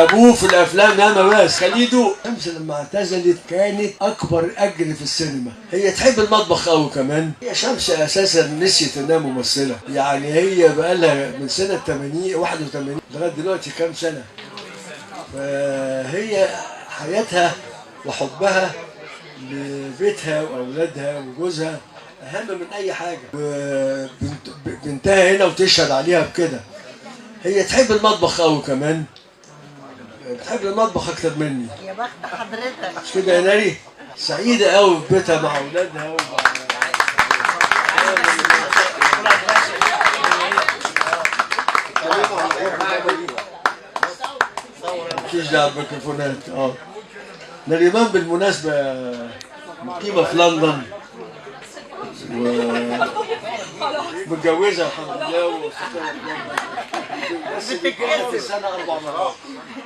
ابوه في الافلام ياما، بس خليه يدوق. شمس لما اعتزلت كانت اكبر اجر في السينما. هي تحب المطبخ قوي كمان. هي شمس اساسا نسيت انها ممثلة، يعني هي بقالها من سنة 80 81 لغاية دلوقتي كام سنة، فهي حياتها وحبها لبيتها واولادها وجوزها اهم من اي حاجة. وبنتها هنا وتشهد عليها بكده. هي تحب المطبخ قوي كمان، بتحب المطبخ اكتر مني. يا بخت حضرتك. مش كده يا ناري؟ سعيدة قوي في بيتها مع اولادها ومع مفيش دعوه بالميكروفونات. نريمان بالمناسبة مقيمة في لندن ومتجوزه الحمد لله، وسكنت في لندن، بس بتتجوز في السنة 4 مرات.